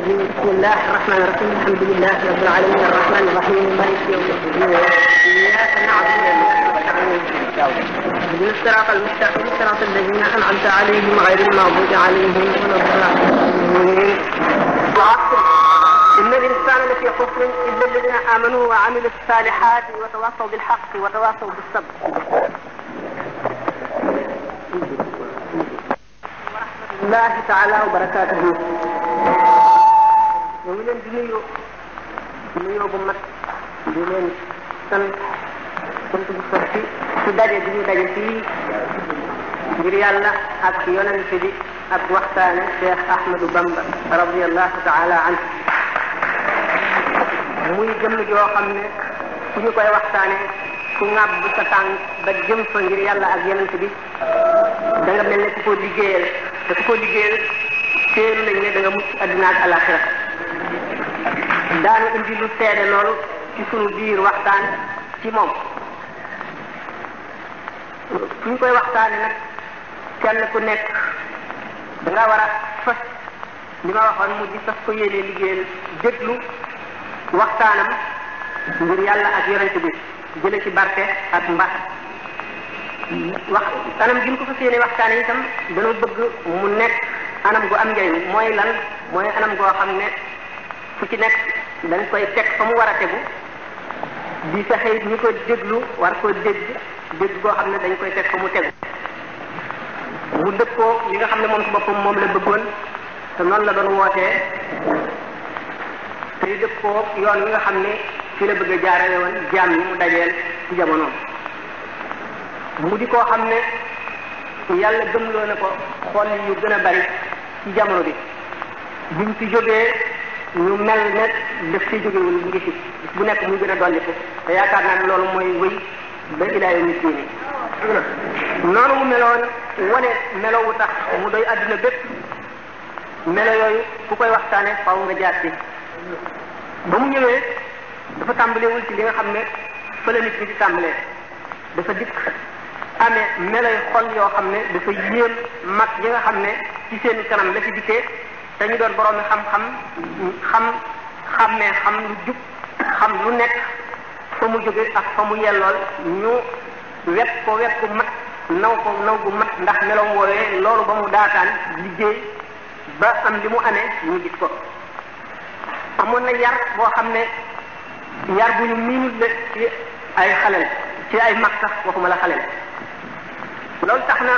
الرجيم بسم الله الرحمن الرحيم الحمد لله رب العالمين الرحمن الرحيم مالك يوم الدين إياك نعبد وإياك نستعين الصراط المستقيم صراط الذين أنعمت عليهم غير المغضوب عليهم ولا الضالين إن الإنسان لفي خسر إلا الذين آمنوا وعملوا الصالحات وتواصوا بالحق وتواصوا بالصبر. الله تعالى وبركاته. ñu ngi leen di nuyoo bu mat di leen sant bu sotti ci daje bi ñu daje fii ngir yàlla ak yonent bi ak waxtaane Cheikh Ahmadou Bamba radiyallahu taala anhu. muy jëmm joo xam ne ku ñu koy waxtaane ku ŋàbb sa tànk ba jëm fa ngir yàlla ak yonent bi da nga mel ne ku ko liggéeyal te ku ko liggéeyal téelu lañ ne da nga mucc àddina ak alaxira. daanu indi lu seede loolu ci sunu biir waxtaan ci moom. suñ koy waxtaane nag kenn ku nekk da nga war a fas li ma waxoon mu di fas ko yéene liggéeyal déglu waxtaanam ngir yàlla ak yonent bi jële ci barke ak mbaax. wax anam gi ñu ko fas yéene waxtaane itam dañoo bëgg mu nekk anam gu am njëriñ. mooy lan? mooy anam goo xam ne fu ci nekk dañ koy teg fa mu war a tegu di fexe ñu ko déglu war koo dégg goo xam ne dañ koy teg fa mu tegu mu dëppoo li nga xam ne moom ci boppam moom la bëggoon te noonu la doon wootee te dëppoo yoon wi nga xam ne fi la bëgg a jaarale woon jaam yi mu dajeel ci jamonoom. mu di koo xam ne yàlla gëmloo na ko xol yu gën a bari ci jamono bi. biñ fi jógee ñu mel ne daf fi jógewul mu ngi fi bu nekk muy gën a dolli ko te yaakaar naa ne loolu mooy wéy ba ilaa yawmi diin. noonu mu meloon wane melowu tax mu doy adduna bépp melo yooyu ku koy waxtaane faw nga jaar ci. ba mu ñëwee dafa tàmbalewul ci li nga xam ne fa la nit ñi di tàmbalee. dafa dikk amee meloy xol yoo xam ne dafa yéem mag yi nga xam ne ci seen kanam la fi dikkee te ñu doon boroomi xam-xam xàmmee xam lu jub xam lu nekk fa mu jóge ak fa mu yellool ñu wet ko mat naw gu mat ndax meloom woowee loolu ba mu daataan liggéey ba am li mu amee ñu gis ko. amoon na yar boo xam ne yar bu ñu miinul la ci ay xalel ci ay mag sax waxuma la xalel. loolu tax na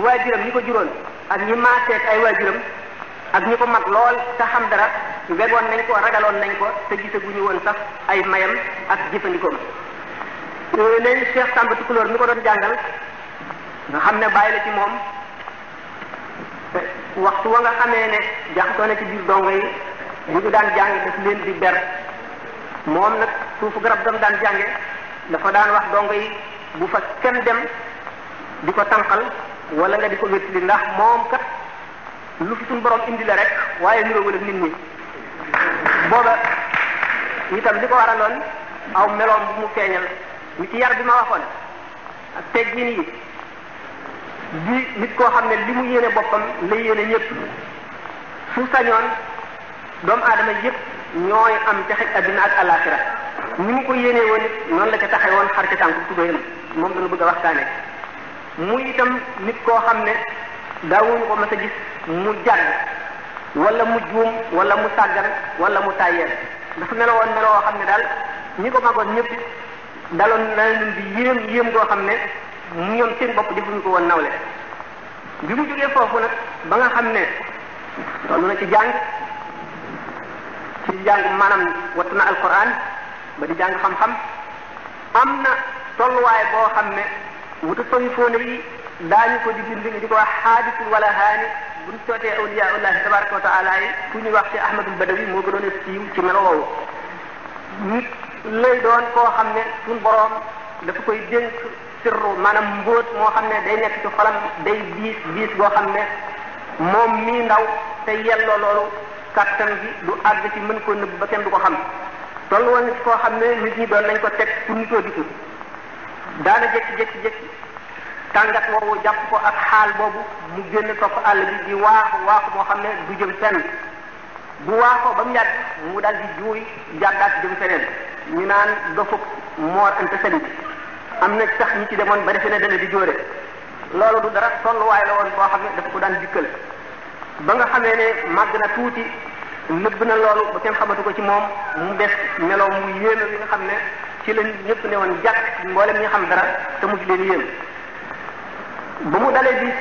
waajuram ñi ko juróon ak ñi maaseeg ay waajuram ak ñi ko mag lool te xam dara wegoon nañ ko ragaloon nañ ko te gisaguñu woon sax ay mayam ak jëfandikoom. léegi Cheikh Samba Tukulóor mi ko doon jàngal nga xam ne bàyyi la ci moom waxtu wa nga xamee ne jaxasoo na ci biir dongo yi bu ñu daan jàng daf leen di ber. moom nag suufu garab dam daan jànge dafa daan wax dongo yi bu fa kenn dem di ko tànqal wala nga di ko wétali ndax moom kat lu fi suñu borom indi la rek waaye niroowul ak nit ñi. booba itam li ko waraloon aw meloom bu mu feeñal ni ci yar bi ma waxoon ak teggin yi di nit koo xam ne li mu yéene boppam la yéene ñëpp. su sañoon doomu aadama yëpp ñooy am texe addina ak alaxira ni mu ko yéene woon it noonu la ca taxe woon xar ci tànku tubéyam. moom dañu bëgg a waxtaane. muy itam nit koo xam ne daawuñu ko mas a gis mu jàdd wala mu juum wala mu sàggan wala mu tàyyeel. dafa meloon meloo xam ne daal ñi ko magoon ñëpp daloon na leen di yéem goo xam ne ñoom seen bopp defuñu ko woon nawle. bi mu jógee foofu nag ba nga xam ne toll na ci jàng maanaam wattu na alquran ba di jàng xam-xam am na tolluwaay boo xam ne mutasawwifoona yi daañu ko di bind di ko wax xaadisul wala haani buñ sootee awliyaullahi tabaraka wa taala yi ku ñuy wax ci Ahmadul Badawi moo gënoon a siiw ci melo woowu. nit lay doon koo xam ne suñ boroom dafa koy dénk sirru maanaam mbóot moo xam ne day nekk ci xolam day diis boo xam ne moom mii ndaw te yelloo loolu kàttan gi du àgg ci mën koo nëbb ba kenn du ko xam. tollu woon nit koo xam ne nit ñi doon nañ ko teg pour nitoo diku daana jékki tàngat woowu jàpp ko ak xaal boobu mu génn topp àll bi di waaxu moo xam ne du jëm fenn bu waaxoo ba mu yàgg mu daal di juuy jàddaat jëm feneen ñu naan dofuk Mor Anta Sali am na sax ñi ci demoon ba defe ne dana di jóore loolu du dara tolluwaay la woon boo xam ne dafa ko daan dikkal ba nga xamee ne màgg na tuuti nëbb na loolu ba kenn xamatu ko ci moom mu des meloo mu yéeme yi nga xam ne ci lañ ñëpp ne woon jàkk mboolem ñi xam dara te mu ci leen yéem ba mu dalee di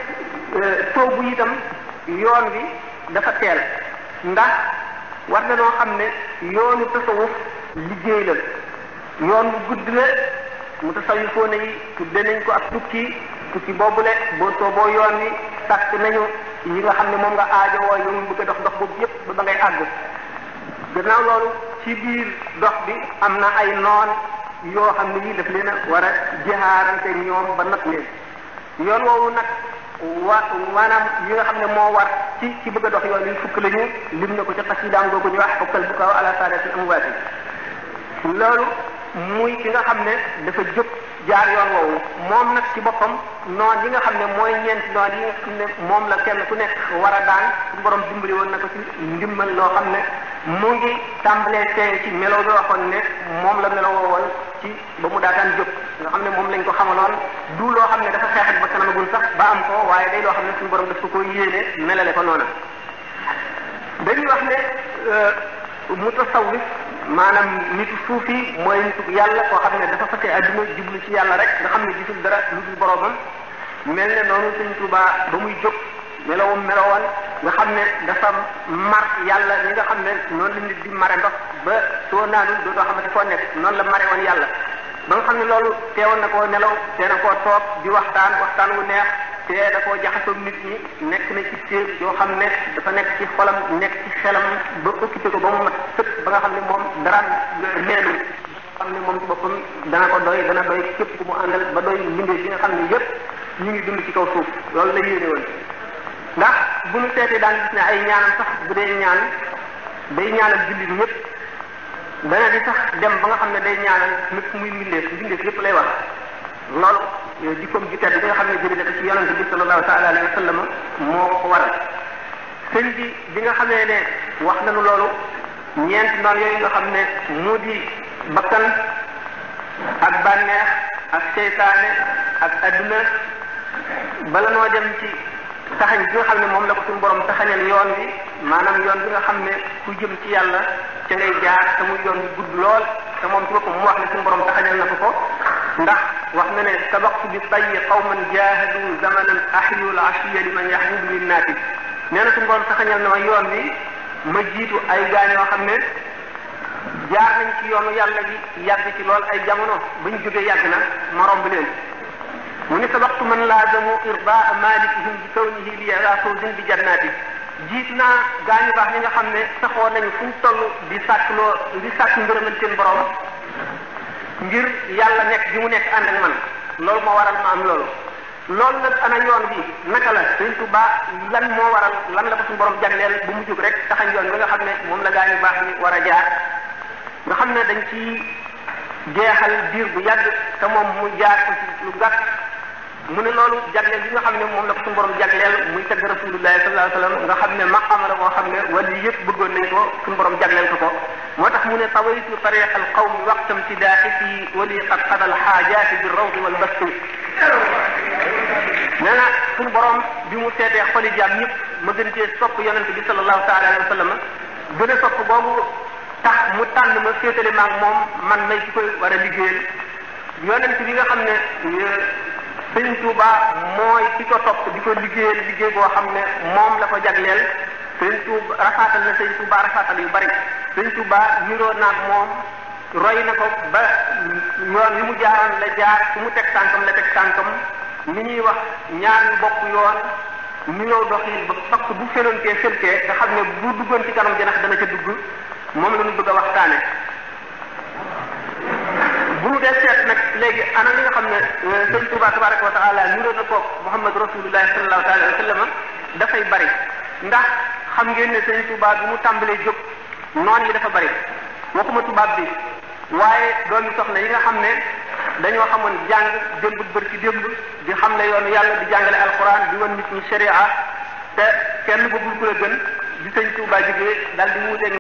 soobu itam yoon wi dafa teel ndax war na noo xam ne yoonu tasawuf liggéey la yoon bu gudd la mu tasawifoona yi tudde nañ ko ak tukki boobule boo sooboo yoon wi sàkk nañu yi nga xam ne moom nga aajowoo yow bëgg a dox dox boobu yépp ba ngay àgg gannaaw loolu ci biir dox bi am na ay noon yoo xam ne yii daf leen a war a jihaarante ñoom ba nat leen yoon woowu nag maanaam yi nga xam ne moo war ci bëgg a dox yoon yi fukk lañu lim na ko ci xasidaam googu ñu wax fokkal bu kaw ala saadatil amwaati loolu muy ki nga xam ne dafa jóg jaar yoon woowu moom nag ci boppam noon yi nga xam ne mooy ñeenti noon yi nga xam ne moom la kenn ku nekk war a daan su borom dimbali woon na ko ci ndimbal loo xam ne mu ngi tàmbalee teeñ ci melo bi waxoon ne moom la melo woon ci ba mu daataan jóg nga xam ne moom lañ ko xamaloon du loo xam ne dafa xeexat ba kanamagul sax ba am ko waaye day loo xam ne suñu borom daf ko yéene melale ko noona dañuy wax ne mutasawwif maanaam nitu suufi mooy nitu yàlla koo xam ne dafa fase adduna jublu ci yàlla rek nga xam ne gisul dara lu dul boromam mel ne noonu Sëñ Tuubaa ba muy jóg melowoon nga xam ne dafa mar yàlla ñi nga xam ne noonu la nit di mare ndox ba soo naanul dootoo xamante foo nekk noonu la mare woon yàlla ba nga xam ne loolu teewoon na koo nelaw tee na koo toog di waxtaan wu neex te da koo jaxasoog nit ñi nekk na ci téer yoo xam ne dafa nekk ci xolam nekk ci xelam ba occupé ko ba mu mat sëkk ba nga xam ne moom daraan leenu xam ne moom ci boppam dana ko doy dana doy képp ku mu àndal ba doy mbindee yi nga xam ne yépp ñu ngi dund ci kaw suuf loolu la yéene woon ndax bu ñu seetee daan gis ne ay ñaanam sax bu dee ñaan day ñaanal jullit ñëpp dana di sax dem ba nga xam ne day ñaanal ñëpp muy mbindeef yëpp lay wax loolu jikkoom ji tedd bi nga xam ne jëlee na ko ci yonente bi sallallahu taala alayhi wa sallam moo ko waral sëñ bi nga xamee ne wax nañu loolu ñeent noonu yooyu nga xam ne mu di bakkan ak bànneex ak seytaane ak adduna bala noo dem ci taxañ bi nga xam ne moom la ko suñu borom taxañal yoon bi maanaam yoon bi nga xam ne ku jëm ci yàlla ca ngay jaar te muy yoon bi gudd lool te moom ci boppam mu wax ne suñu borom taxañal na ko ndax wax na ne sabaqtu bi tayyi qawman jahadu zamanan ahyu al ashiya liman yahbubu min naati nee na suñu borom taxañal na ma yoon bi ma jiitu ay gaañ yoo xam ne jaar nañ ci yoonu yàlla bi yàgg ci lool ay jamono bañ jógee yàgg na ma romb leen mu ni sabaqtu man laazamu irdaa malikihim bi kawnihi li fawzin bi jannaati jiit naa gaañu baax ñi nga xam ne saxoo nañu fu ñu toll di sàkk ngërëmal seen borom ngir yàlla nekk bi mu nekk ànd ak man loolu moo waral ma am loolu nag ana yoon bi naka la Sëriñ Tuubaa lan moo waral lan la ko suñu borom jagleel bu mu jóg rek taxañ yoon bi nga xam ne moom la gaañu baax ñi war a jaar nga xam ne dañ ci jeexal diir bu yàgg te moom mu jaar ko ci lu gàtt mu ne loolu jagleel bi nga xam ne moom la ko suñu borom jagleel muy tagg rasulullahi sallallahu alayhi wa sallam nga xam ne maqama la boo xam ne wala yëpp bëggoon nañ ko suñu borom jagleel ko moo tax mu ne tawaytu tariq al qawmi waqtam tidaaxi wali qad qada al xaajaati bi rawdi wal basti nee na suñu borom bi mu seetee xoli jaam ñëpp ma gën cee sopp yonente bi sallallahu taala alayhi wa sallam gën a sopp boobu tax mu tànn ma féetale maag moom man may ci koy war a liggéeyal yonente bi nga xam ne Sëñ Tuuba mooy ki ko topp di ko liggéeyal liggéey boo xam ne moom la ko jagleel Sëñ Tuuba rafaatal na Sëñ Tuuba rafaatal yu bari Sëñ Tuuba niroo naag moom roy na ko ba yoon wi mu jaaroon la jaar fu mu teg tànkam la teg tànkam ni ñuy wax ñaar ñu bokk yoon niroo doxin ba fakk bu felontee fëltee nga xam ne bu duggoon ci kanam janax dana ca dugg moom la ñu bëgg a waxtaane bu ñu dee seet nag léegi ana li nga xam ne Sëñ Tuuba tabaraka wa taala niroo na ko Muhammad rasulullahi sallallahu taala wa sallam dafay bari ndax xam ngeen ne Sëñ Tuuba bi mu tàmbalee jóg noon yi dafa bari waxuma tubaab bi waaye doomi soxna yi nga xam ne dañoo xamoon jàng démb bër ci démb di xam ne yoonu yàlla di jàngale alquran di wan nit ñi sharia te kenn bëggul ku la gën di sëñ Tuubaa jógee daal di wuuteeg